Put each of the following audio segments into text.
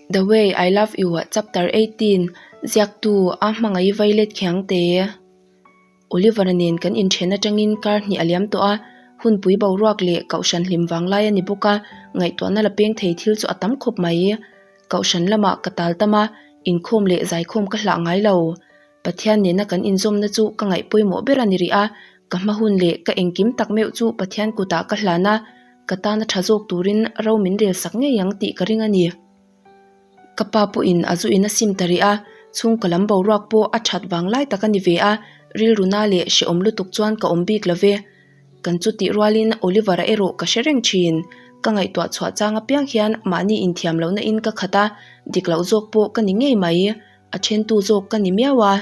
The Way I Love You Chapter 18 Ziaktu a hmangaih vailet khiangte. Oliver-a nen kan inthen atangin kar hnih a liam tawh a, hunpui boruak leh kohhran hlim vang lai a ni bawk a, ngaihtuahna la peng thei thil chu a tam khawp mai. Kohhran lamah ka tal tam a, inkhawm leh zaikhawm ka hlah ngai lo. Pathian nena kan inzawmna chu ka ngaih pawimawh ber a ni rih a, ka hma hun leh ka engkim tak meuh chu Pathian kutah ka hlan a, ka tana tha zawk turin ro min rel sak ngei ang tih ka ring a ni. Ka pa pawhin a zu in a sim ta rih a, chhungkaw lam boruak pawh a that vang lai tak a ni ve a, rilru na leh hrehawm lutuk chuan ka awm bik lo ve. Kan chutih rualin Oliver-a erawh ka hre reng thin. Ka ngaihtuah chhuah chang apiang hian mahni inthiam lohna in ka khat a, dik loh zawk pawh ka ni ngei mai. A thentu zawk ka ni miau a.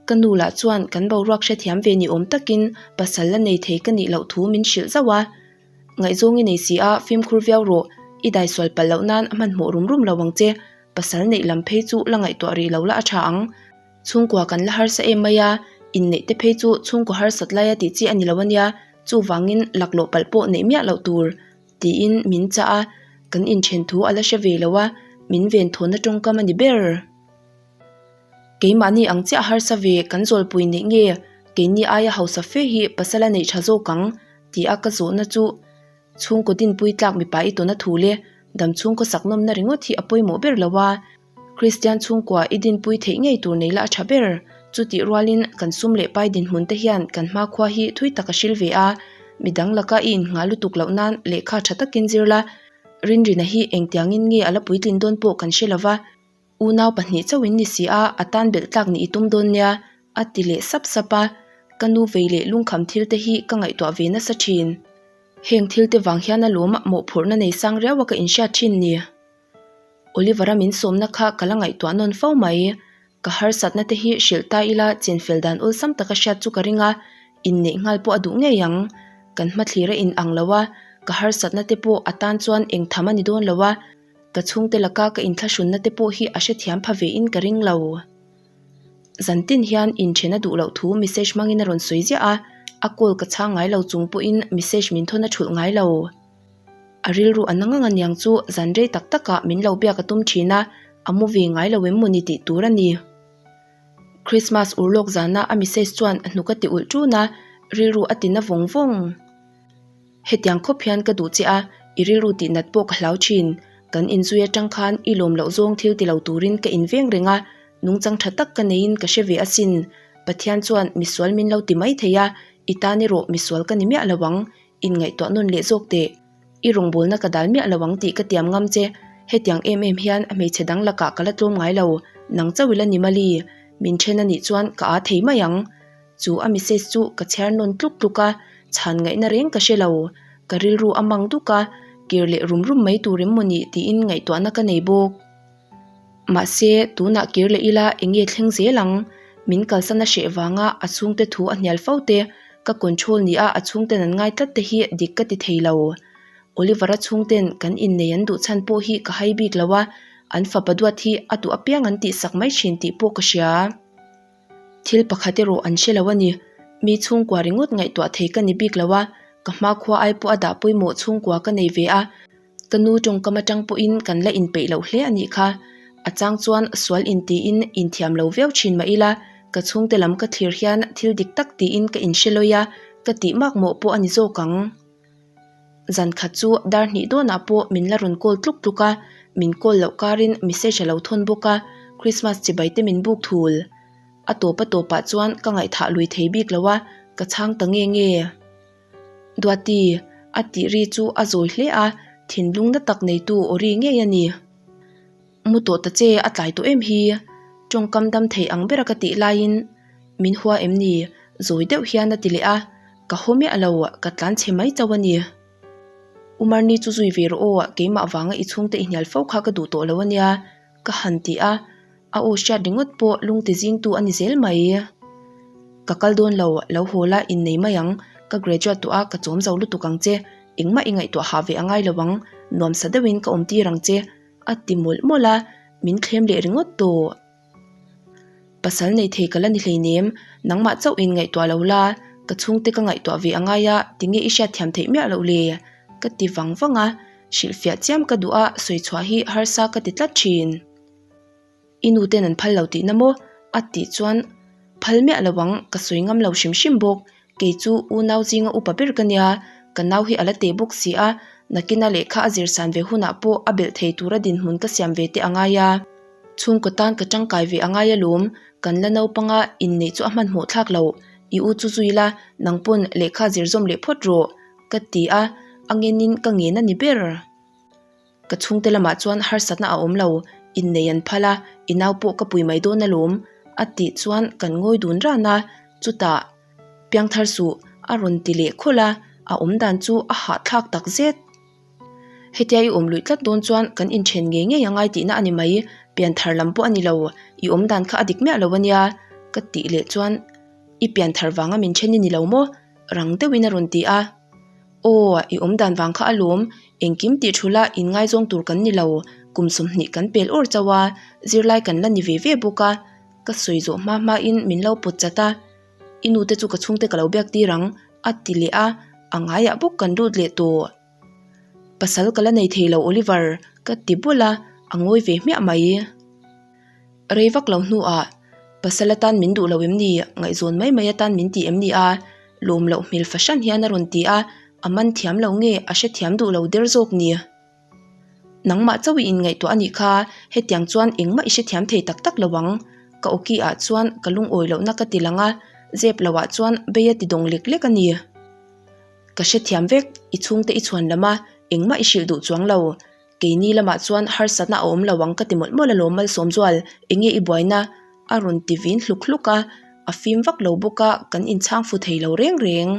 Ka nu lah chuan kan boruak hrethiam ve ni awm takin pasal la nei thei ka nih loh thu min hrilh zauh a. Ngaihzawng i nei si a, fimkhur viau rawh. I daisual palh loh nan a hmanhmawh rum rum lo ang che. Pasal neih lam phei chu la ngaihtuah rih lo la a tha ang. Chhungkua kan la harsa em mai a, inneih te phei chu chhungkaw harsat laia tih chi a ni lo a nia, chuvangin laklawh palh pawh neih miah loh tur. Tiin min chah a, kan inthen thu a la hre ve lo a, min venthawnna tawngkam a ni ber. Keimahni ang chiah harsa ve kan zawlpui neih nge keini aia hausa fe hi pasal a neih tha zawk ang tih a ka zawhna chu chhungkaw dinpui tlak mipa i tawna thu le dam chhungkaw sak nawmna ringawt hi a pawimawh ber lo a, Kristian chhungkua i dinpui theih ngei tur nei la a tha ber. Chutih rualin kan sum leh pai dinhmun te hian kan hmakhua hi thui tak a hril ve a, midang laka i innghah lutuk loh nan lehkha tha takin zir la, Rinrina hi engtiangin nge a la puitlin dawn pawh kan hre lova. Unau pahnih chauh in ni si a, a tan belh tlak nih i tum dawn nia, a ti leh sap sap a. Ka nu vei leh lungkham thil te hi ka ngaihtuah ve nasa thin. Heng thil te vang hian alawm mawhphurhna nei sang riau a ka inhriat thin ni. Oliver-a min sawmna kha ka la ngaihtuah nawn fo mai. Ka harsatna te hi hrilh ta ila chenfel dan awlsam taka hriat chu ka ring a, inneih nghal pawh a duh ngei ang. Kan hmathlir a in ang lo a, ka harsatna te pawh a tan chuan eng tham a ni dawn lo a. Ka chhungte laka ka inthlahrunna te pawh hi a hrethiam pha ve in ka ring lo. Zantin hian inthen a duh loh thu message hmangin a rawn sawi ziah a, a call ka chhang ngai lo chung pawhin message min thawn a thulh ngai lo. A rilru a na ngang aniang chu zan rei tak takah min lo biak a tum thin a, a mu ve ngai lo em mawni tih tur a ni. Christmas urlawk zana a message chuan a hnuk a ti ulh ṭun a, rilru a ti na vawng vawng. Hetiang khawp hian ka duh che a, i rilru tih nat pawh ka hlau thin. Kan inzui atang khan i lawm loh zawng thil ti lo turin ka inveng reng a, nungchang tha tak ka neiin ka hre ve asin. Pathian chuan misual min lo ti mai thei a, i tan erawh misual ka ni miah lo ang, inngaihtuah nawn leh zawk teh. I rawngbawlna ka dal miah lo ang tih ka tiam ngam che. Hetiang em em hian hmeichhe dang lakah ka la tlawm ngai lo, nang chauh ila ni mali. Min then a nih chuan ka aa thei mai ang. Chu a message chu ka chhiar nawn tluk tluk a, chhan ngaihna reng ka hre lo. Ka rilru a mang duk a, kir leh rum rum mai tur em maw ni tiin ngaihtuahna ka nei bawk. Mahse, tunah kir leh ila eng nge thleng zel ang? Min kalsan a hreh vanga a chhungte thu a hnial fo te, ka control ni a a chhungten an ngai tlat te hi dik ka ti thei lo. Oliver-a chhungten kan innei an duh chhan pawh hi ka hai bik lo a, an fapa duat hi a duh apiang an tihsak mai thin tih pawh ka hria. Thil pakhat erawh an hre lo a ni. Mi chhungkua ringawt ngaihtuah thei ka ni bik lo a, ka hmakhua ai pawh a dah pawimawh chhungkua ka nei ve a. Ka nu tawngkam atang pawhin kan la inpeih loh hle a nih kha. A chang chuan sual intiin inthiam lo viau thin mah ila, ka chhungte lam ka thlir hian thil dik tak tiin ka inhre lawi a, ka tih mak mawh pawh a ni zawk ang. Zan khat chu dar hnih dawnah pawh min la rawn call tluk tluk a, min call loh karin message a lo thawn bawk a, Christmas chibai te min buk thul. A tawp a tawpah chuan ka ngaihthah lui thei bik lo a, ka chhang ta nge nge. Duati, a tih ri chu a zawi hle a, thinlung na tak neitu aw ri ngei a ni. Mu tawh ta che, a tlai tawh em hi? Tawngkam dam thei ang bera ka tih laiin min hua em ni? Zawi deuh hian a ti leh a, ka haw miah lo, ka tlan chhe mai chauh a ni. Umarni chu zui ve rawh aw, keimah vanga i chhungte i hnial fo kha ka duh tawh lo a nia, ka han ti a, a aw hriat ringawt pawh lungti zingtu a ni zel mai. Ka kal dawn lo, lo haw la innei mai ang, ka graduate tawh a, ka chawm zo lutuk ang che, engmah i ngaihtuah hah ve a ngai lo ang, nuamsa deuhin ka awm tir ang che. A ti mawlh mawlh a, min thlem leh ringawt tawh. Pasal nei thei ka la ni hleinem, nangmah chauh in ngaihtuah lo la, ka chhungte ka ngaihtuah ve a ngai a, tinge i hriatthiam theih miah loh le? Ka ti vang vang a, Hrilhfiah chiam ka duh a, sawi chhuah hi harsa ka ti tlat thin. I nu ten an phal lo tihna maw? A tih chuan phal miah lo ang, ka sawi ngam lo hrim hrim bawk. Kei chu unau zinga upa ber ka nia, ka nau hi a la teh bawk si a, nakina lehkha a zir san ve hunah pawh a belh thei tura dinhmun ka siam ve te a ngai a. Chhungkaw tan ka tangkai ve a ngai alawm, kan la naupanga inneih chu a hmanhmawh thlak lo, i u chu zui la, nang pawn lehkha zir zawm leh phawt rawh, ka ti a, a ngenin ka ngen a ni ber. Ka chhungte lamah chuan harsatna a awm lo, innei an phal a, i nau pawh ka pui mai dawn alawm, a tih chuan kan ngawi dun ran a, chutah, Piangthar suh, a rawn ti leh khawlh a, a awmdan chu a hahthlak tak zet. Hetia i awm luih tlat dawn chuan kan inthen ngei ngei angai tihna a ni mai, pianthar lam pawh a ni lo, i awmdan kha a dik miah lo a nia, ka tih leh chuan, I pianthar vanga min then i ni lo maw? rang deuhin a rawn ti a. Aw, i awmdan vang kha alawm, engkim tih thu la inngaizawng tur kan ni lo, kum 20 kan pel awr chauh a, zirlai kan la ni ve ve bawk a, ka sawi zawh hma hmain min lo pawt chat a, i nute chu ka chhungte ka lo biak tir ang, a ti leh a, a ngaiah bawk kan lut leh tawh. Pasal ka la nei thei lo Oliver, ka ti bawlh a, a ngawi ve hmiah mai. Rei vak lo hnuah, Pasal atan min duh lo em ni? Ngaihzawn mai mai atan min ti em ni a? Lawm loh hmel fahran hian a rawn ti a, a man thiam lo nge a hrethiam duh lo der zawk ni? Nangmah chauh i inngaihtuah a nih kha, hetiang chuan engmah i hrethiam thei tak tak lo ang. Ka awki ah chuan ka lungawi lohna ka ti lang a, zep lo ah chuan bei a ti dawng lek lek a ni. Ka hrethiam vek, i chhungte i chhuan lam a, engmah i hrilh duh chuang lo. Keini lamah chuan harsatna a awm lo ang ka ti mawlh mawlh alawm Malsawmzual, enge i buaina? a rawn ti vin hluk hluk a, a fim vak lo bawk a, kan inchhang fu thei lo reng reng.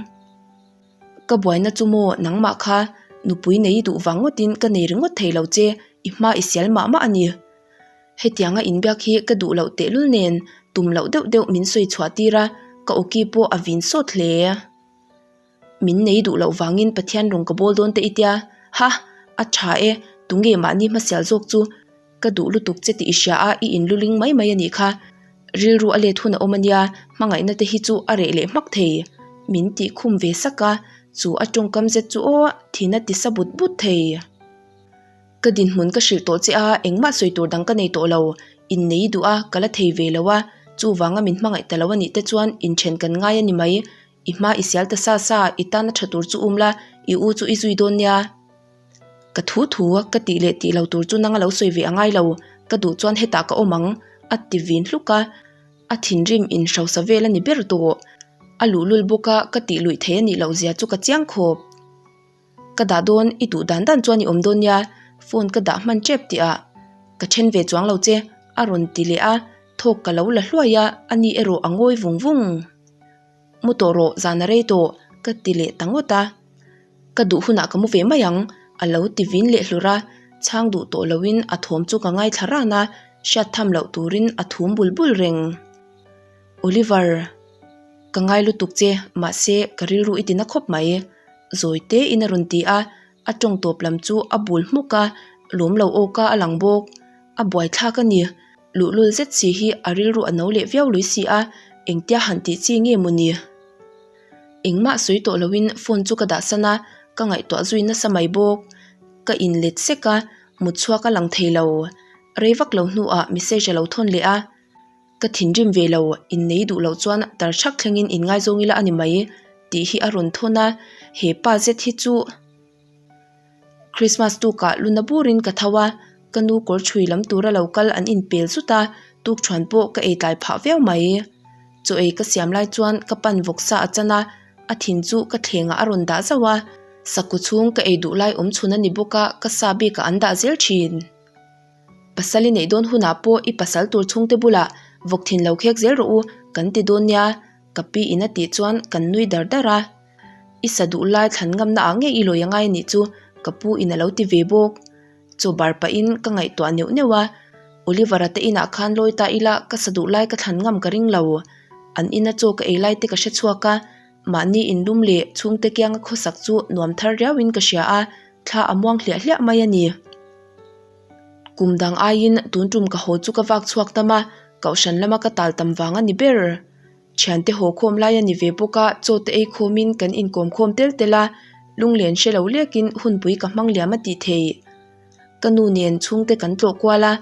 Ka buaina chu maw nangmah kha nupui nei i duh vang ngawtin ka nei ringawt thei lo che, i hma i sial mah mah a ni. Hetianga inbiak hi ka duh loh tehlul nen tum loh deuh deuh min sawi chhuah tir a, ka awki pawh a vin sawt hle. Min nei duh loh vangin Pathian rawng ka bawl dawn te i tia, ha! A tha e, tunge mahni hmasial zawk chu ka duh lutuk che tih i hria a, i inluling mai mai a nih kha. Rilru a let hun a awm a nia, hmangaihna te hi chu a reh leh hmak thei. Min tih khum ve sak a, chu a tawngkam zet chu aw, thin a ti sa but but thei. Ka dinhmun ka hrilh tawh che a, engmah sawi tur dang ka nei tawh lo. Innei duh a, ka la thei ve lo a, chuvanga min hmangaih ta lo a nih te chuan inthen kan ngai a ni mai. I hma i sial ta sa sa, i tana tha tur chu um la, i u chu i zui dawn nia. Ka thu thu ka tih leh tih lo tur chu nanga lo sawi ve a ngai lo, ka duh chuan hetah ka awm ang, a ti vin hluk a. A thinrim in hrosa vel a ni ber tawh. A luhlul bawk a, ka tih luih thei a nih loh zia chu ka chiang khawp. Ka dah dawn, i duh dan dan chuan i awm dawn nia, phone ka dah hman tep tih ah ka then ve chuang lo che, a rawn ti leh a, thawk ka lo la hluai a, ani erawh a ngawi vung vung. Mu tawh rawh, zan a rei tawh, ka ti leh ta ngawt a. Ka duh hunah ka mu ve mai ang, a lo ti vin leh hlur a, chhang duh tawh loin a thawm chu ka ngaithla ran a, hriat tham loh turin a thum bul bul reng. Oliver, ka ngai lutuk che, mahse ka rilru i ti na khawp mai, zawi tein a rawn ti a, a tawng tawp lam chu a bul hmuk a, lawm lo awka a lang bawk. A buaithlak a ni. Luhlul zet si hi a rilru a no leh viau lui si a, engtia han tih chi nge maw ni? Engmah sawi tawh loin phone chu ka dah san a, ka ngaihtuah zui nasa mai bawk. Ka inlet sek a, mut chhuak a lang thei lo. Rei vak lo hnuah message a lo thawn leh a, Ka thinrim ve lo, innei duh loh chuan tar thak thlengin inngaizawng ila a ni mai tih hi a rawn thawn a, he pa zet hi chu. Christmas tukah luna burin ka tho a, ka nu kawr chhui lam tura lo kal an inpel zut a, tukṭhuan pawh ka ei tlai phah viau mai. Chaw ei ka siam lai chuan ka pan vawk sa a chan a, a thin chu ka thlengah a rawn dah zauh a, saku chhung ka ei duh lai awm chhun a ni bawk a, ka sa bikah an dah zel thin. Pasal i neih dawn hunah pawh i pasal tur chhungte bulah vawk thin lo khek zel rawh u kan ti dawn nia, ka pi in a tih chuan kan nui dar dar a. I sa duh lai thlan ngamna ah ngei i lawi a ngai anih chu ka pu in a lo ti ve bawk. Chaw bar pahin ka ngaihtuah neuh neuh a, Oliver-a te inah khan lawi ta ila ka sa duh lai ka thlan ngam ka ring lo. An ina chaw ka ei lai te ka hre chhuak a, mahni inlum leh chhungte kianga khawsak chu nuam thar riauin ka hria a, thla a muang hliah hliah mai a ni. Kum dang aiin tun tum ka haw chu ka vak chhuak tam a, kohhran lama ka tal tam vang a ni ber. Thiante haw khawm lai a ni ve bawk a, chaw te ei khawmin kan inkawm khawm tel tel a. Lunglen hre lo lekin hunpui ka hmang liam a tih thei. Ka nu nen chhungte kan tlawh kual a,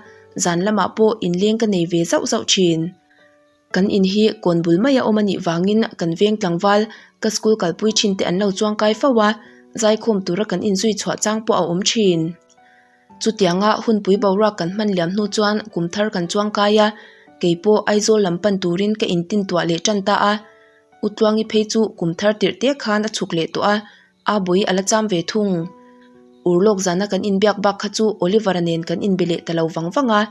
zan lamah pawh inleng ka nei ve zauh zauh thin. Kan in hi kawn bul maia awm a nih vangin kan veng tlangval ka school kalpui thin te an lo chuangkai fo a, zaikhawm tura kan inzui chhuah chang pawh a awm thin. Chutianga hunpui boruak kan hman liam hnu chuan kum thar kan chuangkai a, kei pawh Aizawl lam pan turin ka intintuah leh tan ta a. U Tluangi phei chu kum thar tirh te khan a chhuk leh tawh a, a bui a la cham ve thung. Urlawk zana kan inbiak bak kha chu Oliver-a nen kan inbe leh ta lo vang vang a,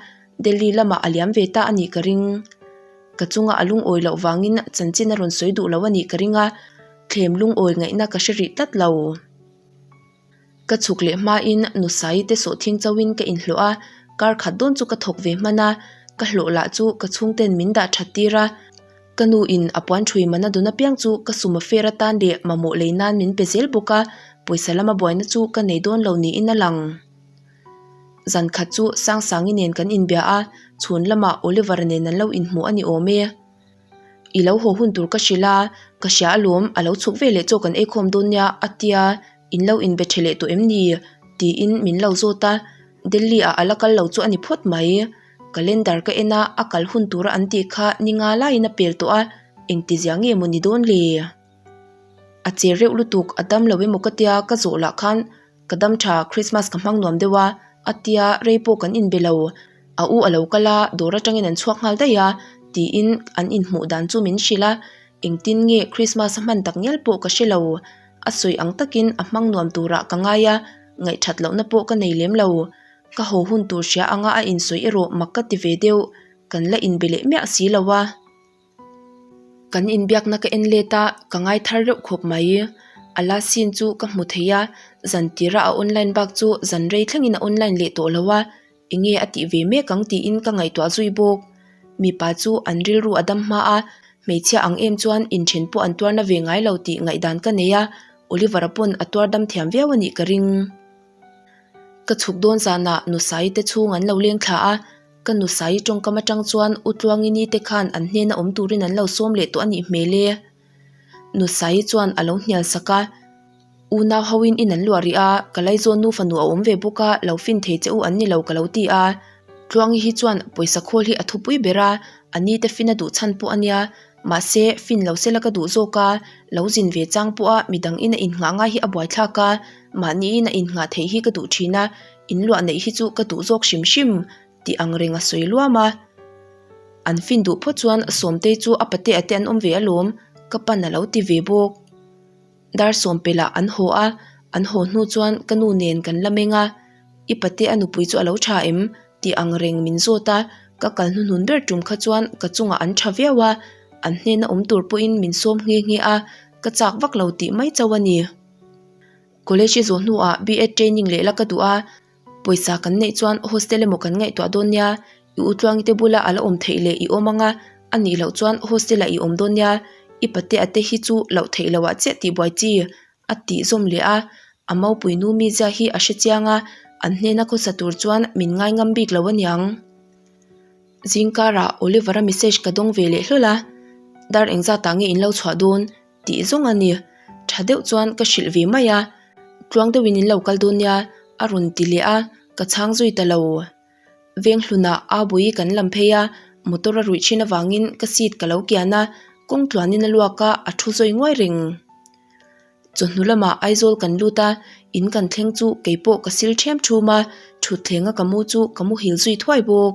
Delhi lamah a liam ve ta a nih ka ring. Ka chunga a lungawi loh vangin chanchin a rawn sawi duh lo a nih ka ring a, thlem lungawi ngaihna ka hre rih tlat lo. Ka chhuk leh hmain Nusai te sawhthing chauhin ka inhlawh a, kar khat dawn chu ka thawk ve hman a, ka hlawh lah chu ka chhungten min dah that tir a. Ka nu in a puan thui mana dun apiang chu ka sum a fer atan leh mamawh lei nan min pe zel bawk a, pawisa lama buaina chu ka nei dawn lo niin a lang. Zan khat chu Sangsangi nen kan inbia a, chhun lamah Oliver-a nen an lo inhmuh a ni awm e. I lo haw hun tur ka hrilh a, ka hria alawm, a lo chhuk ve leh chaw kan eikhawm dawn nia a tia, in lo inbe tha leh tawh em ni? tiin min lo zawt a, Delhi ah a la kal lo chu a ni phawt mai. Calendar ka en a, a kal hun tura an tih kha ni nga laiin a pel tawh a, engtizia nge maw ni dawn le? A che reuh lutuk, a dam lo emaw ka tia ka zawh lah khan Ka dam tha, Christmas ka hmang nuam deuh a, a tia rei pawh kan inbe lo. A u a lo kal a, dawr atangin an chhuak nghal daih a, tiin an inhmuh dan chu min hrilh a. Engtin nge Christmas a hman tak ngial pawh ka hre lo. A sawi ang takin a hmang nuam turah ka ngai a, ngaihthat lohna pawh ka nei lem lo. Ka haw hun tur hria anga a insawi erawh mak ka ti ve deuh, kan la inbe leh miah si lo a. Kan inbiakna ka en let a, ka ngai thar reuh khawp mai. A last scene chu ka hmu thei a, zan tira a online bak chu zan rei thlengin a online leh tawh lo a, enge a tih ve mek ang tiin ka ngaihtuah zui bawk. Mipa chu an rilru a dam hma a, hmeichhia ang em chuan inthen pawh an tuarna ve ngai lo tih ngaihdan ka nei a, Oliver-a pawn a tuar dam thiam viau a nih ka ring. Ka chhuk dawn zanah Nusaii te chhung an lo leng thla a, Ka nusai tawngkam atang chuan U Tluangini te khan an hnena awm turin an lo sawm leh tawh a nih hmel e. Nusai chuan a lo hnial sak a, Unau hoin in an luah rih a, ka laizawn nu fanu a awm ve bawk a, lo fin thei che u an ni lo ka lo ti a. Tluangi hi chuan pawisa khawl hi a thupui ber a, a ni te fin a duh chhan pawh a nia, mahse fin lo sela ka duh zawk a, lo zin ve chang pawh a midang in a innghah ngai hi a buaithlak a, mahni in a innghah theih hi ka duh thin a, In luah neih hi chu ka duh zawk hrim hrim tih ang reng a sawi luam a. An fin duh phawt chuan Sawmtei chu a pate a te an awm ve alawm, ka pan a lo ti ve bawk. Dar Sawmpelah an haw a, an haw hnu chuan ka nu nen kan la meng a, I pate a nupui chu a lo tha em? tih ang reng min zawt a, ka kal hnuhnun ber tum kha chuan ka chungah an tha viau a, an hnena awm tur pawhin min sawm nghe nghe a, ka chak vak lo tih mai chauh a ni. College i zawh hnuah B.Ed training leh la ka duh a, pawisa kan neih chuan hostel emaw kan ngaihtuah dawn nia, i utluangi te bula a la awm theih leh i awm ang a, a nih loh chuan hostel ah i awm dawn nia, i pate a te hi chu loh theih loh ah chiah tih buai chi a tih zawm leh a, a maupui nu mizia hi a hre chiang a, an hnena khawsa tur chuan min ngai ngam bik lo aniang. Zingkarah Oliver-a message ka dawng ve leh hlawl a, dar engzatah nge in lo chhuah dawn? Tih zawng a ni. Tha deuh chuan ka hrilh ve mai a, tluang deuhin in lo kal dawn nia a rawn ti leh a, ka chhang zui ta lo. Venghlunah Abuii kan lam phei a, motor a ruih thin avangin ka seat ka lo kian a, kawng tluanin a luak a, a thu zawi nguai reng. Chawhnu lamah Aizawl kan lut a, in kan thleng chu keipawh ka sil ṭhiam ṭhum a, thutthleng a ka mu chu ka muhil zui thuai bawk.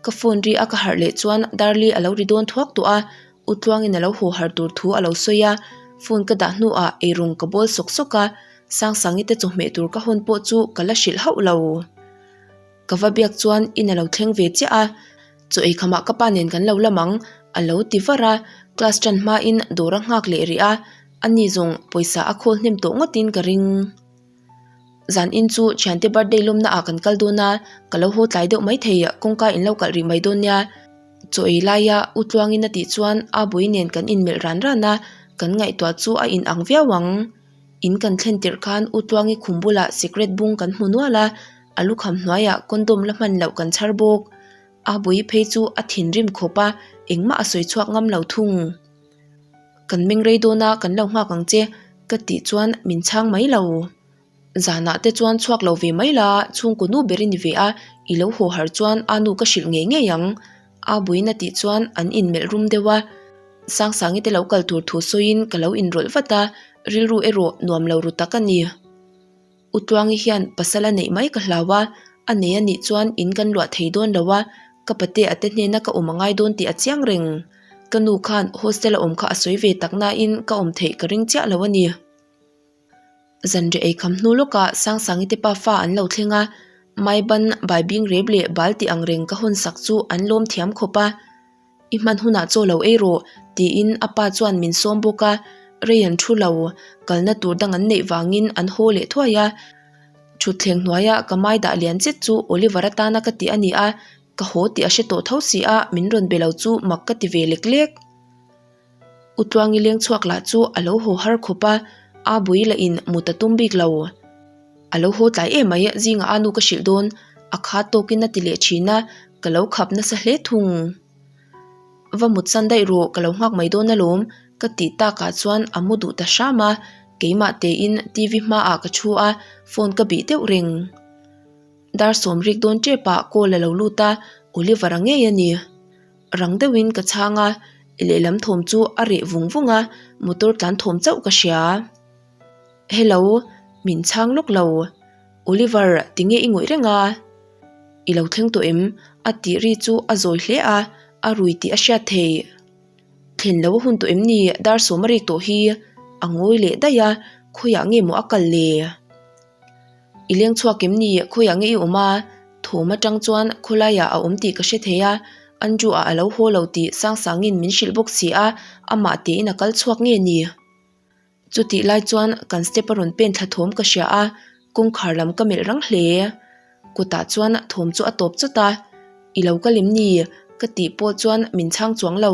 Ka phone ri a ka harh leh chuan Darli a lo ri dawn thuak tawh a, U Tluangin a lo haw har tur thu a lo sawi a, phone ka dah hnuah eirawng ka bawl sawk sawk a, Sangsangi te chawhmeh tur ka hawn pawh chu ka la hrilh hauh lo. Ka va biak chuan in a lo thleng ve chiah a, chaw ei khamah ka pa nen kan lo lam ang a lo ti var a, class ṭan hmain dawr a nghak leh rih a, ani zawng pawisa a khawl hnem tawh ngawtin ka ring. Zan in chu thiante birthday lawmna ah kan kal dawn a, ka lo haw tlai deuh mai thei, kawngka in lo kalh rih mai dawn nia. Chaw ei laia U Tluangin a tih chuan a bui nen kan inmelh ran ran a, kan ngaihtuah chu a in ang viau ang. In kan thlen tirh khan U Tluangi khum bulah sikret bung kan hmu nual a, a lukham hnuaiah condom la hman loh kan chhar bawk. A bui phei chu a thinrim khawp a, engmah a sawi chhuak ngam lo thung. Kan meng rei dawn a, kan lo nghak ang che. Ka tih chuan min chhang mai lo. Zanah te chuan chhuak lo ve mai la, chhungkaw nu ber i ni ve a, i lo haw har chuan a nu ka hrilh ngei ngei ang. A buin a tih chuan an inmelh rum deuh a. Sangsangi te lo kal tur thu sawiin ka lo inrawlh vat a, rilru erawh nuam lo ru tak a ni. U Tluangi hian pasal a neih mai ka hlau a, a nei a nih chuan in kan luah thei dawn lo a, ka pate a te hnena ka awm a ngai dawn tih a chiang reng. Ka nu khan hostel a awm kha a sawi ve tak nain ka awm theih ka ring chiah lo a ni. Zanriah ei kham hnu lawkah Sangsangi te pa fa an lo thleng a, Maiban, Baibing rep leh bal tih ang reng ka hawn sak chu an lawm thiam khawp a. I hman hunah chaw lo ei rawh, tiin a pa chuan min sawm bawk a, rei an thu lo, kalna tur dang an neih vangin an haw leh thuai a. Thutthleng hnuaia ka mai dah lian zet chu Oliver atana ka tih a ni a, ka haw tih a hre tawh tho si a, min rawn be lo chu mak ka ti ve lek lek. U Tluangi leng chhuak lah chu a lo haw har khawp a, a bui lah in mut a tum bik lo. A lo haw tlai em mai, zingah a nu ka hrilh dawn, a kha tawkin a ti leh thin a, ka lo khap nasa hle thung. Va mut san daih rawh, ka lo nghak mai dawn alawm, ka tih takah chuan a mu duh ta hram a, keimah tein TV hmaah ka thu a, phone ka bih deuh reng. Dar sawm rik dawn tepah call a lo lut a, Oliver-a ngei a ni. Rang deuhin ka chhang a, lehlam thawm chu a reh vung vung a, motor tlan thawm chauh ka hria. Hello, min chhang lawk lo. Oliver, tinge i ngawih reng a? I lo thleng tawh em? A tih ri chu a zawi hle a, a rui tih a hriat theih. Thlen lo a hun tawh em ni? Dar sawm a rik tawh hi. A ngawi leh daih a, khawiah nge maw a kal le? I leng chhuak em ni? Khawiah nge i awm a? Thawm atang chuan khawlaiah a awm tih ka hre thei a, Andrew-ah a lo haw lo tih Sangsangin min hrilh bawk si a, amah tein a kal chhuak nge ni? Chutih lai chuan kan step a rawn pen thla thawm ka hria a, kawngkhar lam ka melh rang hle. Kawtah chuan thawm chu a tawp chawt a, I lo kal em ni? ka tih pawh chuan min chhang chuang lo.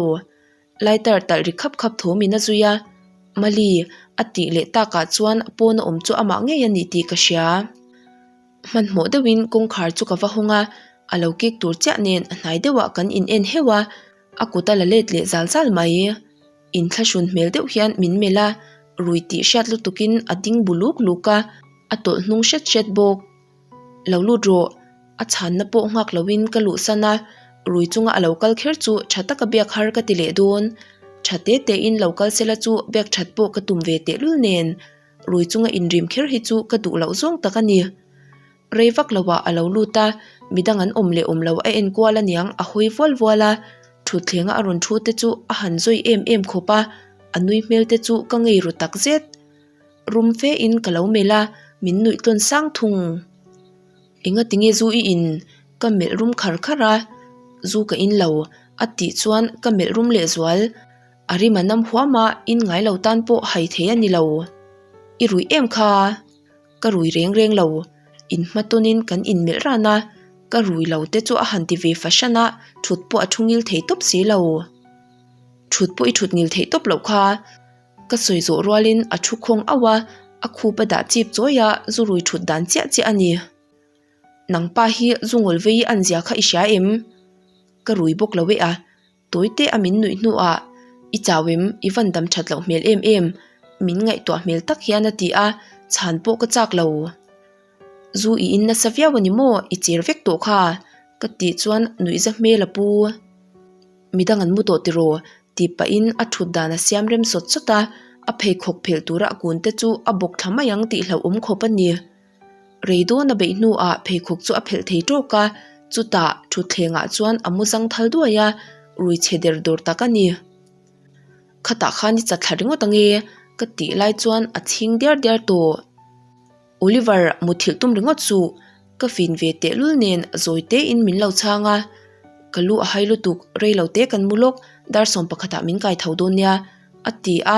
Lighter talh ri khap khap thawm in a zui a, Mali, a tih leh takah chuan pawn a awm chu amah ngei a ni tih ka hria. Hmanhmawh deuhin kawngkhar chu ka va hawng a, a lo kik tur chiah nen hnai deuhah kan in en heuh a, a kut a la let leh zal zal mai. Inthlahrun hmel deuh hian min melh a, rui tih hriat lutukin a ding bu luk luk a, a tawlh hnung hret hret bawk. Lo lut rawh, a chhanna pawh nghak loin ka luhsan a, rui chunga a lo kal kher chu tha taka biak har ka ti leh dawn. Tha te tein lo kal sela chu biak that pawh ka tum ve tehlul nen, rui chunga inrim kher hi chu ka duh loh zawng tak a ni. Rei vak loah a lo lut a, midang an awm leh awm lo a en kual aniang a hawi vual vual a, thutthleng a a rawn thu te chu a han zawi em em khawp a, a nui hmel te chu ka ngei ru tak zet. Rum fe in ka lo melh a, min nuih tlawn sang thung. Enga tinge zu i in? Ka melh rum khar khar a, zu ka in lo a tih chuan ka melh rum leh zual. A rim a nam huam a, in ngai lo tan pawh hai thei a ni lo. I ruih em kha? Ka rui reng reng lo. In hma tawnin kan inmelh ran a, ka rui lo te chu a han ti ve fahran a, thut pawh a thu ngil thei tawp si lo. Thut pawh i thut ngil theih tawp loh kha. Ka sawi zawh rualin a thu khawng auh a, a khup a dah chip chawi a, zu rui thut dan chiah chiah a ni. Nang pa hi zu ngawl vei an zia kha i hria em? Ka rui bawk lo e a, tawi te a min nuih hnuah, I chau em? I van dam that loh hmel em em? Min ngaihtuah hmel tak hian a ti a, chhan pawh ka chak lo. Zu i in nasa viau a ni maw? I cher vek tawh kha? Ka tih chuan nuihza hmel a pu. Midang an mu tawh tiraw? Tih pahin a thut dan a siam rem sawt sawt a, a pheikhawk phelh tura a kun te chu a bawk thla mai ang tih hlauhawm khawp a ni. Rei dawn a beih hnuah pheikhawk chu a phelh thei tawk a, chutah thutthlengah chuan a mu zang thal duai a, rui chhe der dawr tak a ni. Khatah khan i chat thla ringawt ange ka tih lai chuan a chhing diar diar tawh. Oliver muthilh tum ringawt suh, ka fin ve tehlul nen zawi tein min lo chhang a, ka lu a hai lutuk, rei lo te kan mu lawk, dar 11 ah min kai tho dawn nia, a ti a,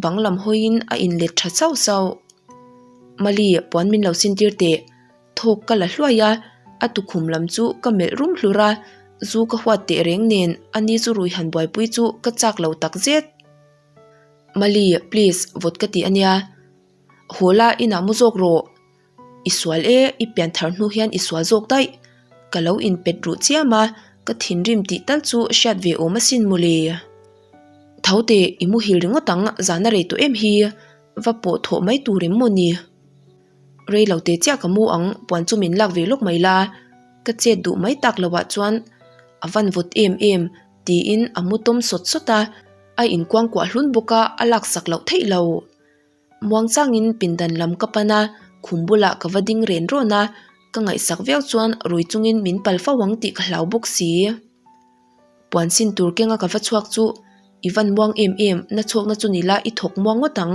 bang lam hawiin a inlet tha sauh sauh. Mali, puan min lo sintir teh, thawk ka la hluai a, a tukhum lam chu ka melh rum hlur a, zu ka huat teh reng nen ani chu rui han buaipui chu ka chak lo takzet. Mali, please, vawt ka ti ania. Haw la inah mu zawk rawh. I sual e, i pian thar hnu hian i sual zawk daih. Ka lo inpet ruh chiam a, ka thinrim tih tal chu hriat ve awm asin mawle. Tho teh, i muhil ringawt ang, zan a rei tawh em hi? Va pawh thawh mai tur em maw ni? Rei lo te chiah ka mu ang, puan chu min lak ve lawk mai la, ka chet duh mai tak loh ah chuan a van vawt em em tiin a mu tawm sawt sawt a, a inkuangkuah hlun bawk a, a laksak loh theih lo. Muangchangin pindan lam ka pan a, khum bulah ka va ding ren rawn a, ka ngaihsak viau chuan rui chungin min pal fo ang tih ka hlau bawk si. Puan sin tur kenga ka va chhuak chu i van muang em em, na chhuakna chu ni la i thawk muang ngawt ang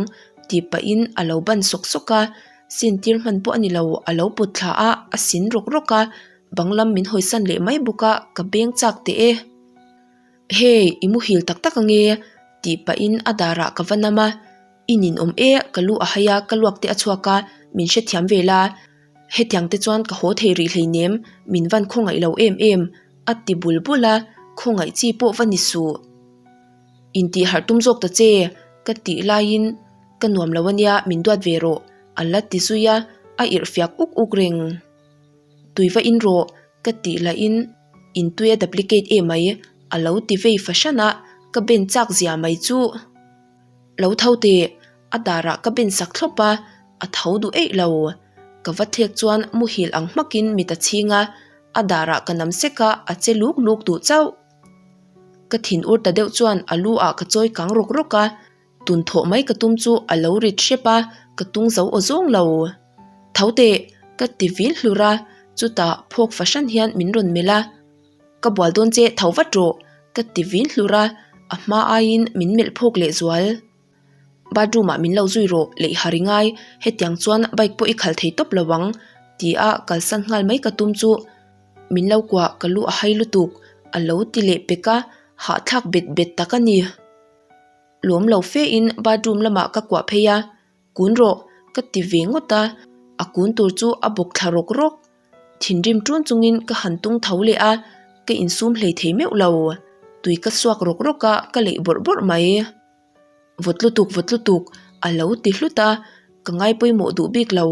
tih pahin a lo ban sawk sawk a, sin tir hman pawh a ni lo, a lo put thla a, a sin rawk rawk a, bang lam min hawisan leh mai bawk a, ka beng chak teh e. Hey, i muhil tak tak ange tih pahin a darah ka va nam a, i ninawm e, ka lu a hai a, ka luak te a chhuak a, min hrethiam ve la, hetiang te chuan ka haw thei rih hleinem, min van khawngaih lo em em. A ti bul bul a, khawngaih chi pawh va ni suh. Intih harh tum zawk ta che, ka tih laiin ka nuam lo ania min duat ve rawh, a la ti zui a, a irh fiak uk uk reng. Tui va in rawh, ka tih lahin intui a duplicate em mai, a lo ti vei fahran a, ka ben chak zia mai chu. Lo tho teh, a darah ka ben sak thlawp a, a tho duh eih lo. Ka va thlek chuan muhil ang hmakin mit a chhing a, a darah ka nam sek a, a che luk luk duh chauh. Ka thin ur ta deuh chuan a lu ah ka chawi kang rawk rawk a, tun thawh mai ka tum chu a lo rit hrep a, ka tung zo aw zawng lo. Tho teh! Ka ti vil hlur a, chutah phawk fahran hian min rawn melh a, Ka bual dawn che tho vat rawh! Ka ti vil hlur a, a hma aiin min melh phawk leh zual. Bathroom ah min lo zui rawh leh i har i ngai, hetiang chuan bike pawh i khalh thei tawp lo ang ti a kalsan nghal mai ka tum chu min lo kuah ka lu a hai lutuk a lo ti leh pek a, hahthlak bet bet tak a ni. Lawm lo fe in bathroom lamah ka kuah phei a, kun rawh ka ti ve ngawt a, a kun tur chu a bawk thla rawk rawk. Thinrim ṭun chungin ka han tung tho leh a, ka insum hlei thei meuh lo. Tui ka suak rawk rawk a, ka leih bawrh bawrh mai. Vawt lutuk, vawt lutuk, a lo ti hlut a, ka ngai pawimawh duh bik lo.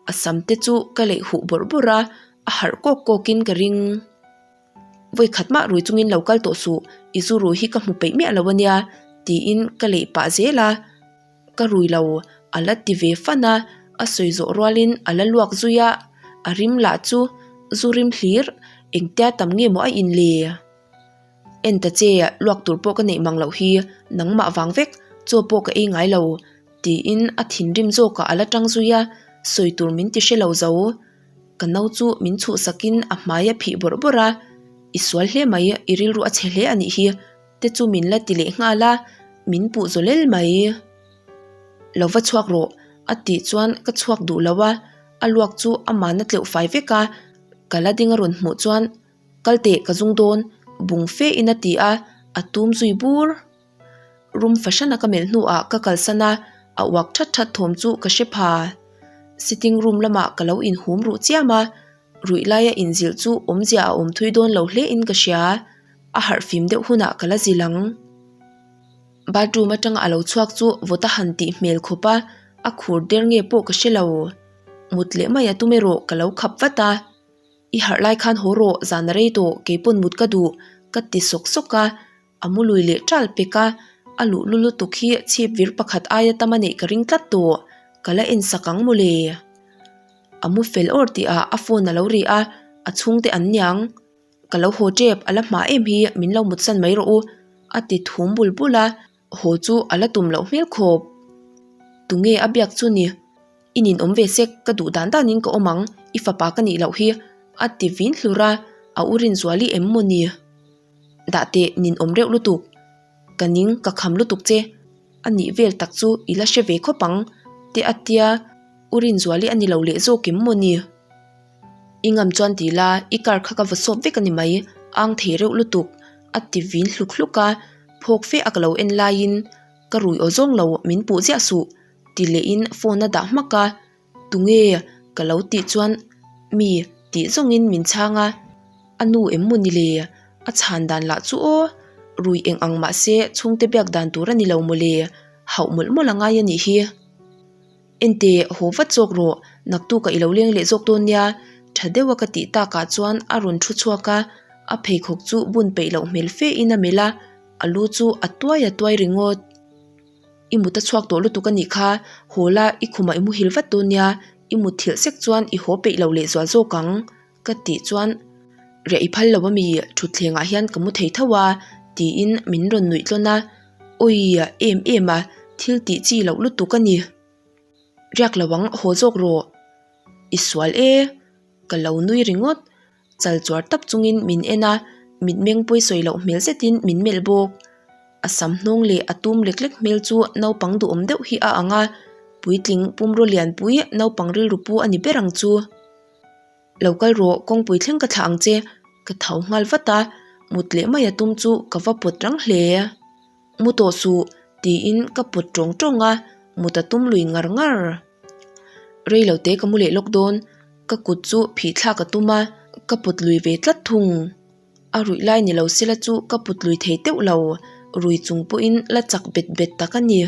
A sam te chu ka leih huh bawrh bawrh a, a harh kawk kawkin ka ring. Vawi khat mah rui chungin lo kal tawh suh, i zu rui hi ka hmu peih miah lo ania, tiin ka leih pah zel a. Ka rui lo, a la ti ve fan a, a sawi zawh rualin a la luak zui a, a rim lah chu zu rim hlir, engtia tam nge maw a in le? En ta che, luak tur pawh ka neih mang loh hi, nangmah vang vek, chaw pawh ka ei ngai lo, tiin a thinrim zawkah a la tang zui a, sawi tur min ti hre lo zo. Ka no chu min chhuhsakin a hmai a phih bawrh bawrh a, I sual hle mai, i rilru a chhe hle a nih hi, te chu min la ti leh nghal a, min puh zaw lel mai. Lo va chhuak rawh, a tih chuan ka chhuak duh lo a, a luak chu amahna tleuh fai vek a, ka la ding a rawn hmuh chuan Kal teh ka zung dawn, bung fe in a ti a, a tum zui bur. Room fahran a ka melh hnuah ka kalsan a, a uak that that thawm chu ka hre pha. Sitting room lamah ka lo inhum ruh chiam a, ruih laia inzilh chu awmzia a awm thui dawn lo hle in ka hria, a harh fim deuh hunah ka la zil ang. Bathroom atanga a lo chhuak chu vawt a han tih hmel khawp a, a khur der nge pawh ka hre lo. Mut leh mai a tum erawh ka lo khap vat a. I harh lai khan haw rawh, zan a rei tawh, keipawn mut ka duh, ka ti sawk sawk a, a mu lui leh ṭal pek a, a luh lu lutuk hi chhip vir pakhat aia tam a neih ka ring tlat tawh, ka la en sak ang mawle. A mu fel awr tihah a phone a lo ri a, a chhungte an niang. Ka lo haw ṭep, a la hma em hi, min lo mutsan mai rawh u, a ti thum bul bul a. Haw chu a la tum loh hmel khawp. Tunge a biak chu ni? I ninawm ve sek, ka duh dan danin ka awm ang, i fapa ka nih loh hi, a ti vin hlur a, a u Rinzuali em maw ni? Dah teh, ninawm reuh lutuk. Ka ning, ka kham lutuk che. A nih vel tak chu i la hre ve khawp ang, te a tia, u Rinzuali a ni lo leh zawk em maw ni? I ngam chuan ti la, i car kha ka va sawp vek a ni mai, ang thei reuh lutuk, a ti vin hluk hluk a, phawk fe a ka lo en laiin ka rui aw zawng lo min puh ziah suh ti lehin phone a dah hmak a, tunge ka lo tih chuan mi tih zawngin min chhang a, a nu em maw ni le, a chhan dan lah chu aw, rui eng ang mah se chhungte biak dan tur a ni lo maw le, hauh mawlh mawlh a ngai a nih hi. Enteh, haw vat zawk rawh, naktukah i lo leng leh zawk dawn nia, tha deuha ka tih takah chuan a rawn thu chhuak a, a pheikhawk chu bun peih loh hmel fe in a melh a, a lu chu a tuai a tuai ringawt. I mut a chhuak tawh lutuk a nih kha, haw la i khumah i muhil vat dawn nia, i mut thilh sek chuan i haw peih lo leh zual zawk ang ka tih chuan riah i phal lo ami thutthlengah hian ka mu thei tho a tiin min rawn nuih tlawn a, awii em em a thil tih chi loh lutuk a ni. Riak lo ang haw zawk rawh. I sual e ka lo nui ringawt. Chal chuar tap chungin min en a, mitmeng pawi sawi loh hmel zetin min melh bawk. A sam hnawng leh a tum lek lek hmel chu naupang duhawm deuh hi a ang a, puitling pumraw lianpui naupang rilru pu a ni ber ang chu. Lo kal rawh, kawngpui thleng ka thlah ang che, ka tho nghal vat a, mut leh mai a tum chu ka va pawt rang hle. Mu tawh suh, tiin ka pawt tawng tawng a, mut a tum lui ngar ngar. Rei lo te ka mu leh lawk dawn, ka kut chu phih thlak a tum a, ka put lui ve tlat thung. A ruih lai ni lo sela chu ka put lui thei teuh lo, rui chung pawhin la chak bet bet tak a ni.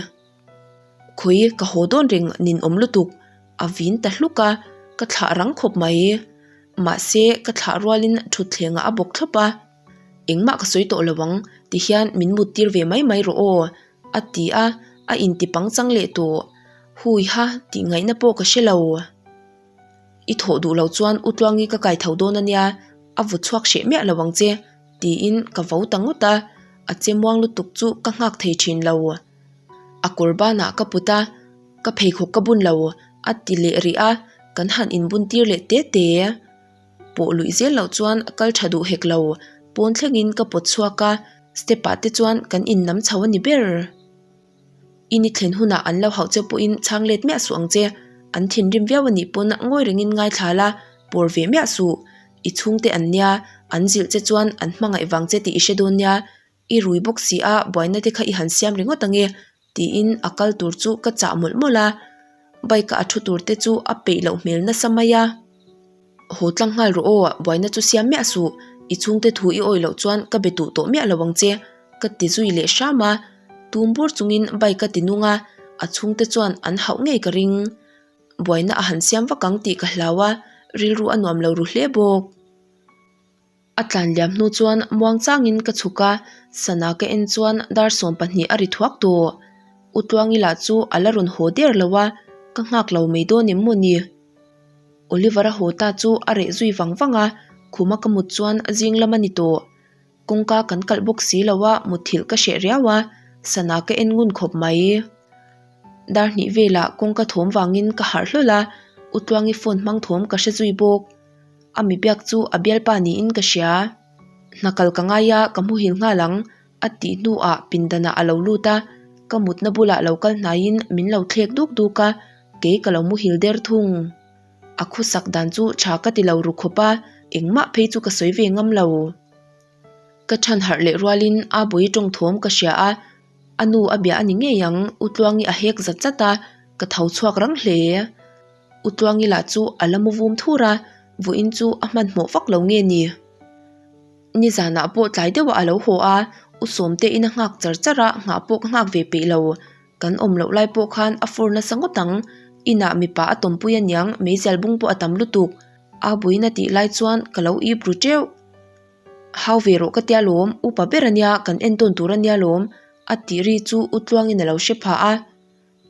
Khawi ka haw dawn reng nin awm lutuk, a vin ta hluk a, ka thlah rang khawp mai. Mahse ka thlah rualin thutthlengah a bawk thlawp a, engmah ka sawi tawh lo ang tihian min mut tir ve mai mai rawh aw a ti a, a inti pangchang leh tawh. Hui ha tih ngaihna pawh ka hre lo. I thawh duh loh chuan U Tluangi ka kai tho dawn a nia, a vut chhuak hreh miah lo ang che tiin ka vo ta ngawt a, a che muang lutuk chu ka nghak thei thin lo. A kawr banah ka put a, ka pheikhawk ka bun lo a ti leh rih a, kan han inbun tir leh te te. Pawh luih zel loh chuan kal tha duh hek lo, pawn thlengin ka pawt chhuak a, step ah te chuan kan innam chho a ni ber. I ni thlen hunah an lo hauh che pawhin chhang let miah suh ang che, an thinrim viau a nih pawn ngawi rengin ngaithla la, pawr ve miah suh. I chhungte an nia, an zilh che chuan an hmangaih vang che tih i hre dawn nia, i rui bawk si a buaina te kha i han siam ringawt ang e tiin a kal tur chu ka chah mawlh mawlh a, bike a a thu tur te chu a peih loh hmel nasa mai a. Haw tlang nghal rawh aw, buaina chu siam miah suh, i chhungte thu i awih loh chuan ka be tuh tawh miah lo ang che ka ti zui leh hram a, tum bur chungin bike a ti nung a, a chhungte chuan an hauh ngei ka ring. Buaina a han siam vak ang tih ka hlau a, rilru a nuam lo ru hle bawk. A tlan liam hnu chuan muang changin ka chhuk a, sana ka en chuan dar 12 a ri thuak tawh. U Tluangi lah chu a la rawn haw der lo a, ka nghak lo mai dawn em maw ni? Oliver a haw ta chu a reh zui vang vang a, khuma ka mut chuan zing lam a ni tawh. Kawngka kan kalh bawk si lo a, mutthilh ka hreh riau a, sana ka en ngun khawp mai. Dar hnih velah kawngka thawm vangin ka harh hlawl a, U Tluangi phone hmang thawm ka hre zui bawk. A mi biak chu a bialpa niin ka hria. Hna kal ka ngai a, ka hmuhil nghal ang, a tih hnuah pindanah a lo lut a, ka mutna bulah lo kal hnaiin min lo thlek duk duk a, kei ka lo muhil der thung. A khawsak dan chu tha ka ti lo ru khawp a, engmah phei chu ka sawi ve ngam lo. Ka chhan harh leh rualin a bui tawng thawm ka hria a, a nu a bia a ni ngei ang, U Tluangi a hek zat zat a, ka tho chhuak rang hle. U Tluangi lah chu a la mu vum thur a, vawiin chu a hmanhmawh vak lo nge ni? Nizanah pawh tlai deuhah a lo haw a, U Sawmte in a nghak char char a, nghah pawh ka nghak ve peih lo. Kan awm loh lai pawh khan a fur nasa ngawt ang, inah mipa a tawmpui aniang meizial bung pawh a tam lutuk. A buiin a tih lai chuan ka lo ip ru teuh. Hau ve rawh ka tia lawm, upa ber ania kan entawn tur ania lawm, a tih ri chu U Tluangin a lo hre phah a.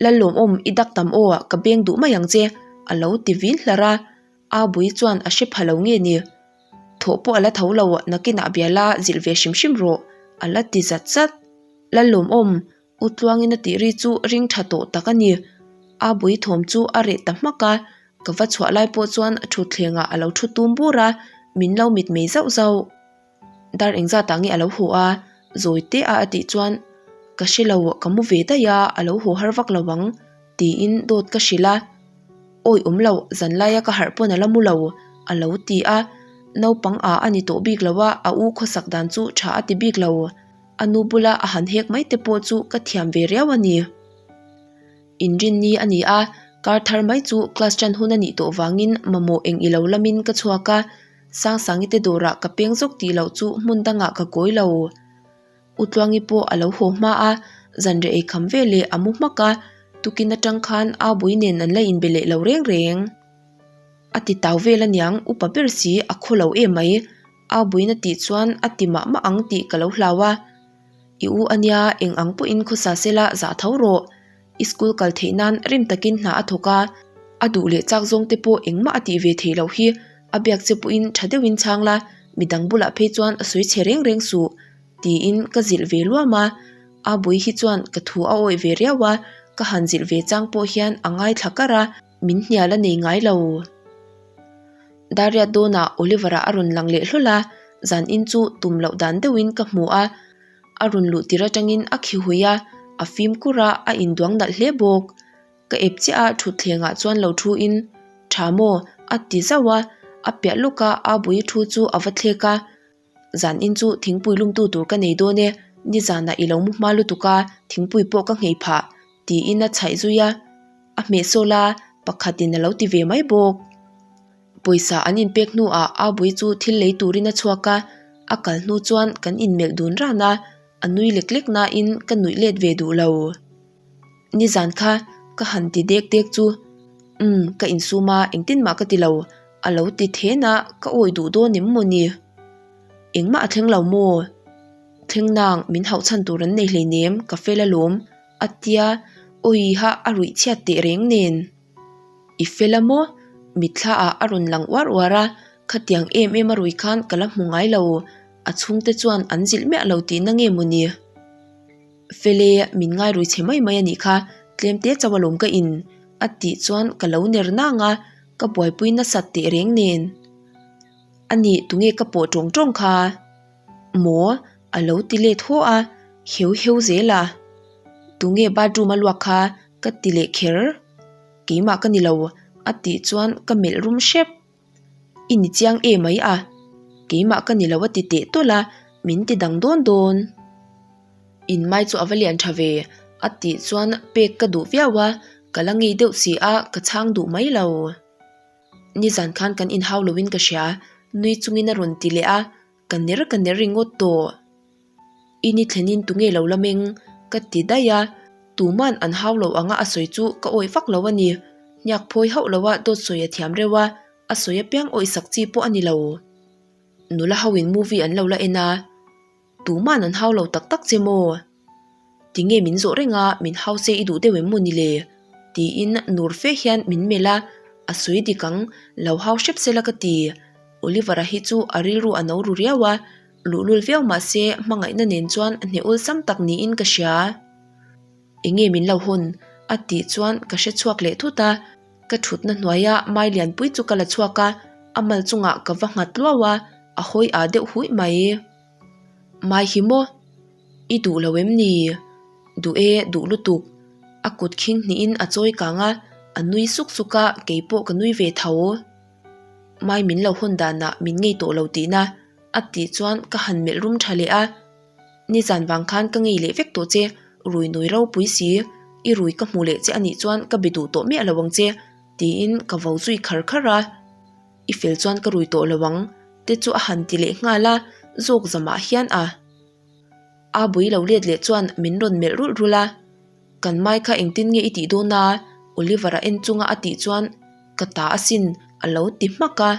Lallawmawm i dak tam aw, ka beng duh mai ang che, a lo ti vin hlar a. A bui chuan a hre pha lo nge ni? Thawh pawh a la tho lo, nakinah bia la zilh ve hrim hrim rawh, a la ti zat zat. Lallawmawm, U Tluangin a tih ri chu ring tha tawh tak a ni. A bui thawm chu a reh ta hmak a, ka va chhuah lai pawh chuan thutthlengah a lo thu tum bur a, min lo mitmei zauh zauh. Dar engzat ah nge a lo haw a? Zawi te a a tih chuan, Ka hre lo, ka mu ve daih a, a lo haw har vak lo ang, tiin dawt ka hrilh a. Awi awm lo, zan laia ka harh pawn a la mu lo, a lo ti a. Naupang a a ni tawh bik lo a, a u khawsak dan chu tha a ti bik lo. A nu bula a han hek mai te pawh chu ka thiam ve riau a ni. Inrinni a ni a, kar thar mai chu class ṭan hun a nih tawh vangin mamawh eng ilo lamin ka chhuak a. Sangsangi te dawrah ka peng zawk tih loh chu hmun dangah ka kawi lo. U Tluangi pawh a lo haw hma a, zanriah ei kham ve leh a mu hmak a, tukin atang khan Au Bui nen an la inbe leh lo reng reng. A ti tau vel aniang, upa ber si a khaw lo em mai. Au Buiin a tih chuan a ti mah mah ang tih ka lo hlau a. I u ania, eng ang pawhin khawsa sela zah tho rawh. I school kal theih nan rim takin hna a thawk a, a duh leh chak zawng te pawh engmah a tih ve theih loh hi a biak che pawhin tha deuhin chhang la, midang bulah phei chuan a sawi chhe reng reng suh tiin ka zilh ve luam a. A bui hi chuan ka thu a awih ve riau a, ka han zilh ve chang pawh hian a ngaithla kar a, min hnial a nei ngai lo. Dariat dawnah Oliver-a a rawn lang leh hlawl a, zan in chu tum loh dan deuhin ka hmu a, a rawn luh tir atangin a khi hui a, a fimkhur a, a induang nalh hle bawk. Ka ep chiah a, thutthlengah chuan lo thu in, Tha maw? a ti zauh a, a piah lawka a bui thu chu a va thlek a, Zan in chu thingpui lumtu tur ka nei dawn e, nizanah i lo mu hma lutuk a, thingpui pawh ka nghei phah, tiin a chhaih zui a. A hmeh sawl a, pakhatin a lo ti ve mai bawk. Pawisa an inpek hnuah Aubui chu thil lei turin a chhuak a, a kal hnu chuan kan inmelh dun ran a, a nui lek lek nain ka nuih let ve duh lo. Nizan kha ka han ti dek dek chu, Umm, ka insum a, engtin mah ka ti lo, a lo ti then a, ka awih duh dawn em maw ni? Engmah a thleng lo maw? Thleng nang, min hauh chhan tur an nei hleinem, ka fel alawm, a tia, awiha a ruih chhiat teh reng nen. I fel a maw? Mitthla ah a rawn lang uar uar a, khatiang em em a rui khan ka la hmu ngai lo, a chhungte chuan an zilh miah lo tihna nge maw ni? Fele, min ngai rui chhe mai mai a nih kha, tlem te chauh alawm ka in, a tih chuan ka lo ner nang a, ka buaipui nasat teh reng nen. A nih, tunge ka pawh tawng tawng kha? Maw? A lo ti let haw a, heu heu zel a. Tunge bathroom a luak kha? Ka ti leh kher. Keimah ka ni lo, a tih chuan ka melh rum hrep. I ni chiang em mai a, keimah ka ni lo a ti teh tawlh a, min ti dang dawn dawn. In mai chu a va lian tha ve, a tih chuan pek ka duh viau a, ka la ngei deuh si a, ka chhang duh mai lo. Nizan khan kan inhau loin ka hria, nui chungin a rawn ti leh a, ka ner ka ner ringawt tawh. I ni thlenin tunge lo la meng? ka ti daih a, tuman an hau lo anga a sawi chu ka awih vak lo a ni. Hniak phawi hauh lo a dawt sawi a thiam reuh a, a sawi apiang awih sak chi pawh a ni lo. Nula ho in movie an lo la en a, tuman an hau lo tak tak che maw? Tinge min zawh reng a, min hau se i duh deuh em maw ni le? tiin nur fe hian min melh a, a sawi dik ang, lo hau hrep sela ka ti. Oliver-a hi chu a rilru a no ru riau a, Luhlul viau mahse hmangaihna nen chuan hneh awlsam tak niin ka hria. Enge min lo hawn? a tih chuan ka hre chhuak leh thut a, ka thutna hnuaia mai lianpui chu ka la chhuak a, a mal chungah ka va nghat luau a, a hawi ah deuh huih mai. Mai hi maw? I duh lo em ni? Duh e, duh lutuk. A kut khing hnihin a chawi kang a, a nui suk suk a, keipawh ka nui ve tho. Mai min lo hawn danah min ngei tawh lo tihna a tih chuan ka han melh rum tha leh a, Nizan vang khan ka ngei leh vek tawh che, rui nui ropui si, i rui ka hmu leh che a nih chuan ka be duh tawh miah lo ang che, tiin ka vo zui khar khar a. I fel chuan ka rui tawh lo ang, te chu a han ti leh nghal a, zawk zamah hian a. A bui lo let leh chuan min rawn melh rulh rulh a, Kan mai kha engtin nge i tih dawn a? Oliver-a en chunga a tih chuan ka ta asin a lo ti hmak a.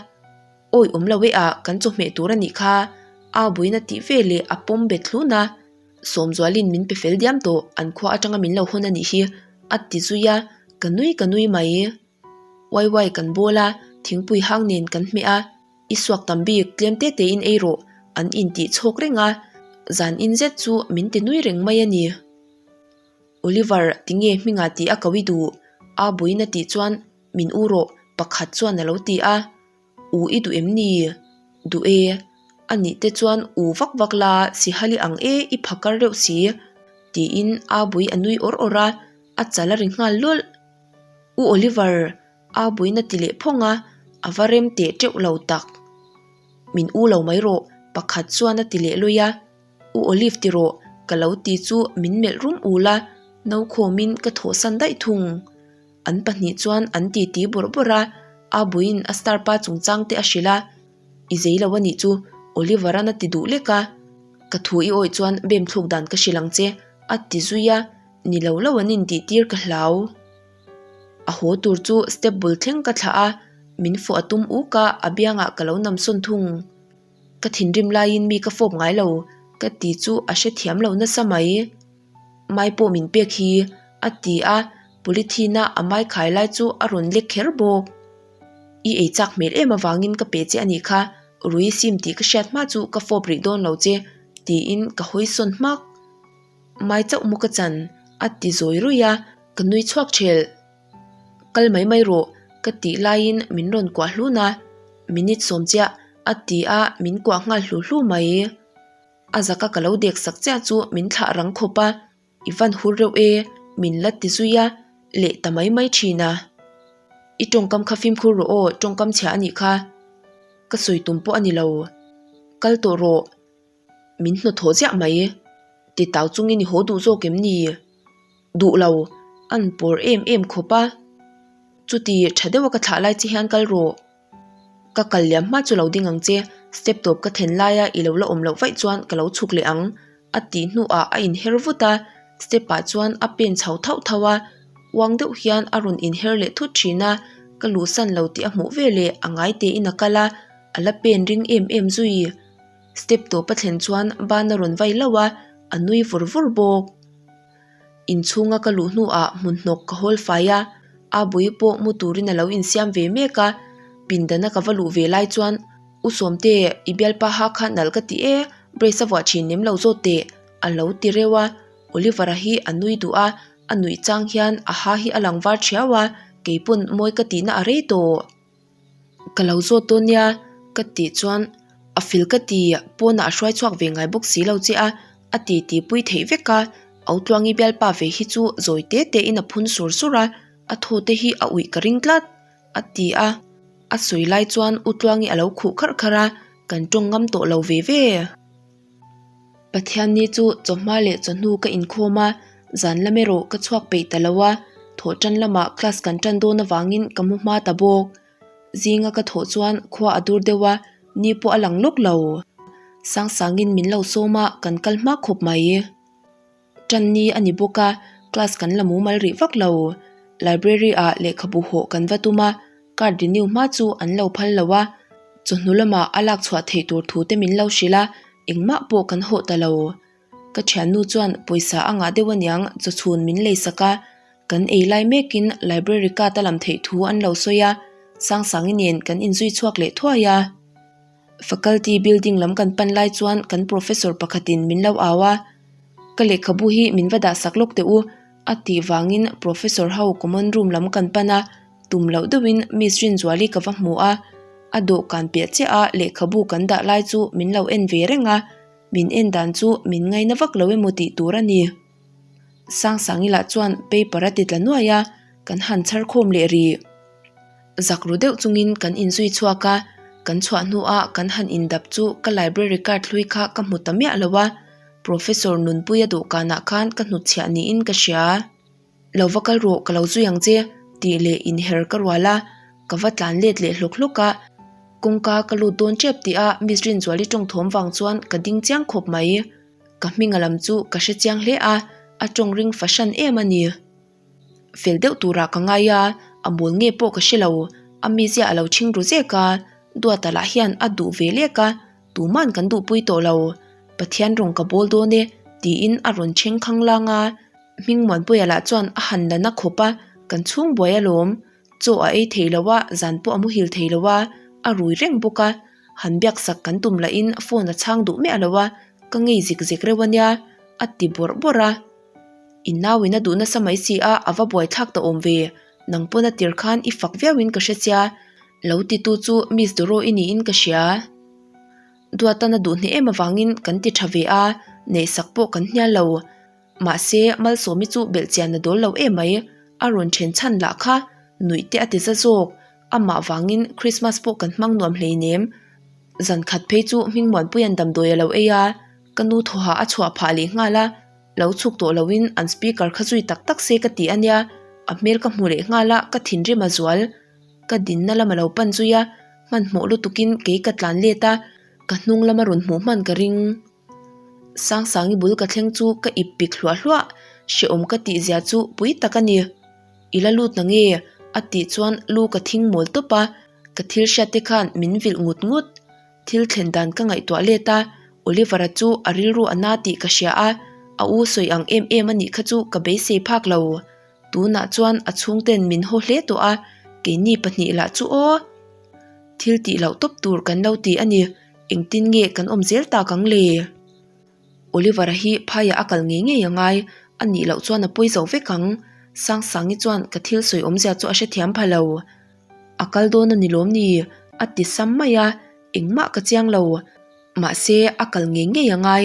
Awi awm lo e ah kan chawhmeh tur a nih kha, au buin a tih ve leh a pawm bet hlun a. Sawmzualin min pe fel diam tawh, an khua atanga min lo hawn a nih hi, a ti zui a, ka nui ka nui mai. Uai uai kan bawl a, thingpui hang nen kan hmeh a, i suak tam bik tlem te tein ei rawh, an intih chhawk reng a, zan in zet chu min ti nui reng mai a ni. Oliver, tinge hmingah tih a ko i duh? Au buin a tih chuan min u rawh, pakhat chuan a lo ti a. U i duh em ni? Duh e. A nih te chuan u vak vak la sihali ang e i phakar reuh si. Tiin Au bui a nui awr awr a, a chal a ri nghal lawlh. U Oliver, Au buiin a ti leh phawng a, a va rem teh teuh lo tak. Min u lo mai rawh, pakhat chuan a ti leh lawi a. U Olive ti rawh, ka lo ti chu min melh rum ul a, no khawmin ka thawhsan daih thung. An pahnih chuan an titi bawrh bawrh a, a buiin a star pa chungchang te a hrilh a, I zei lo a nih chu, Oliver-a'n a ti duh lek a, ka thu i awih chuan bem thluk dan ka hrilh ang che, a ti zui a, ni lo lo an intih tir ka hlau. A haw tur chu step bul thleng ka thlah a, min fawh a tum uk a, a biangah ka lo namsawn thung. Ka thinrim laiin mi ka fawp ngai lo, ka ti chu a hrethiam lo nasa mai. Mai pawh min pek hi. A ti a, polythene a a mai khai lai chu a rawn lek kher bawk. I ei chak hmel em avangin ka pe che a nih kha, rui sim tih ka hriat hma chu ka fawp rih dawn lo che, tiin ka hawi sawn hmak. Mai chauh mu ka chan, a ti zawi ruih a, ka nui chhuak thelh. Kal mai mai rawh, ka tih laiin min rawn kuah hlun a, minute sawm chiah, a ti a, min kuah nghal hlu hlu mai. A zaka ka lo dek sak chiah chu min thlah rang khawp a, I van hur reuh e, min la ti zui a, leh ta mai mai thin a. I tawngkam kha fimkhur rawh aw, tawngkam chhia a nih kha. Ka sawi tum pawh a ni lo. Kal tawh rawh. Min hnawthawh ziah mai. Ti tau chungin i haw duh zawk em ni? Duh lo, an pawr em em khawp a. Chuti tha deuha ka thlah lai che hian kal rawh. Ka kal liam hma chu lo ding ang che, step tawp ka then laia i lo la awm loh vaih chuan ka lo chhuk leh ang, a tih hnuah a inher vut a, step ah chuan a pen chho thauh thauh a, uang deuh hian a rawn inher leh thut thin a, ka luhsan lo tih a hmuh veleh a ngai tein a kal a, a la pen ring em em zui. Step tawp a thlen chuan ban a rawn vai hlauh a, a nui vur vur bawk. Inchhunga ka luh hnuah hmun hnawk ka hawl fai a, a bui pawh mu turin a lo insiam ve mek a, pindana ka va luh ve lai chuan U Sawmte, i bialpa ha kha nalh ka ti e, brace a vuah thin nem lo zawt teh, a lo ti reuh a, Oliver-a hi a nui duh a, a nuih chang hian a ha hi a lang var thiau a, keipawn mawi ka tihna a rei tawh. Ka lo zawt dawn nia ka tih chuan a fel ka ti pawnah a hruai chhuak ve ngai bawk si lo che a, a ti ti pui theih vek a, Autluangi bialpa ve hi chu zawi te te in a phun sur sur a, a thaw te hi a uih ka ring tlat a ti a, a sawi lai chuan Utluangi a lo khuh kharh kharh a, kan tawng ngam tawh lo ve ve. Pathianni chu chawhma leh chawhnu ka inkhawm a, zan lam erawh ka chhuak peih ta lo a, thawh tan lamah class kan tan dawn avangin ka mu hma ta bawk. Zinga ka thawh chuan khua a dur deuh a, ni pawh a lang lawk lo. Sangsangin min lo sawm a, kan kal hma khawp mai. Tan ni a ni bawk a, class kan la mumal rih vak lo. Library ah lehkhabu hawh kan va tum a, card renew hma chu an lo phal lo a, chawhnu lamah a lak chhuah theih tur thu te min lo hrilh a, engmah pawh kan hawh ta lo. Ka thiannu chuan pawisa a ngah deuh aniang chawchhun min lei sak a, kan ei lai mekin library card a lam theih thu an lo sawi a, Sangsangi nen kan inzui chhuak leh thuai a. Faculty building lam kan pan lai chuan kan professor pakhatin min lo au a, Ka lehkhabu hi min va dah sak lawk teh u, a tih vangin professor ho common room lam kan pan a, tum loh deuhin Miss Rinzuali ka va hmu a, a dawhkan piah chiah a lehkhabu kan dah lai chu min lo en ve reng a, min en dan chu min ngaina vak lo emaw tih tur a ni. Sangsangi lah chuan paper a ti tla nuai a, kan han chhar khawm leh rih. Zak ru deuh chungin kan inzui chhuak a, kan chhuah hnuah kan han indap chu ka library card hlui kha ka hmu ta miah lo a, Professor Nunpuia dawhkanah khan ka hnutchhiah niin ka hria. Lo va kal rawh ka lo zui ang che tih leh inher ka rual a, ka va tlan let leh hlawk hlawk a, kawngka ka lut dawn tep tih a Miss Rinzuali tawng thawm vang chuan ka ding chiang khawp mai. Ka hminga lam chu ka hre chiang hle a, a tawng ring fahran em a ni. Fel deuh turah ka ngai a, a mawl nge pawh ka hre lo, a mizia a lo chhing ru zek a, Duata lah hian a duh ve lek a, tuman kan duhpui tawh lo, Pathian rawng ka bawl dawn e tiin a rawn chheng khanglang a, Hmingmuanpuia lah chuan a han la na khawp a, kan chhung buai alawm, chaw a ei thei lo a, zan pawh a muhil thei lo a, a rui reng bawk a, han biaksak kan tum lahin phone a chhang duh miah lo a, ka ngei zik zek reuh a nia, a ti bawrh bawrh a. I nauin a duh nasa mai si a, a va buaithlak ta awm ve, nang pawn a tir khan i fak viauin ka hre sia, lo titu chu Miss Doro i niin ka hria. Duatan a duh hneh em avangin kan ti tha ve a, neihsak pawh kan hnial lo. Mahse, Malsawmi chu belhchian a dawl lo em mai, a rawn then chhan lah kha nuih te a ti za zawk, amah vangin Christmas pawh kan hmang nuam hleinem. Zan khat phei chu Hmingmuanpuia'n damdawi a lo ei a, ka nu thawhah a chhuah phah leh nghal a, lo chhuk tawh loin an speaker kha zui tak tak se ka ti a nia, a hmel ka hmu leh nghal a, ka thinrim a zual. Ka dinna lam a lo pan zui a, hmanhmawh lutukin kei ka tlan let a, ka hnung lama rawn hmuh hman ka ring. Sangsangi bul ka thleng chu ka ip pik hluah hluah, hrehawm ka tih zia chu pui tak a ni. I la lut na nge? a tih chuan lu ka thing mawl tawp a, ka thil hriat te khan min vilh ngut ngut. Thil thlen dan ka ngaihtuah let a, Oliver-a chu a rilru a na tih ka hria a, a u sawi ang em em a nih kha chu ka beisei phak lo. Tunah chuan a chhungten min haw hle tawh a, keini pahnih lah chu aw. Thil tih loh tawp tur kan lo ti a ni, engtin nge kan awm zel tak ang le? Oliver-a hi phaiah a kal ngei ngei a ngai, a nih loh chuan a pawi zo vek ang. Sangsangi chuan ka thil sawi awmzia chu a hrethiam pha lo. A kal dawn a ni lawm ni? a ti sam mai a, engmah ka chiang lo. Mahse, a kal ngei ngei a ngai,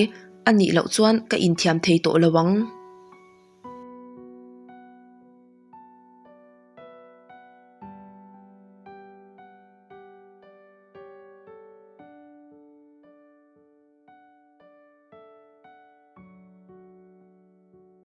a nih loh chuan ka inthiam thei tawh lo ang.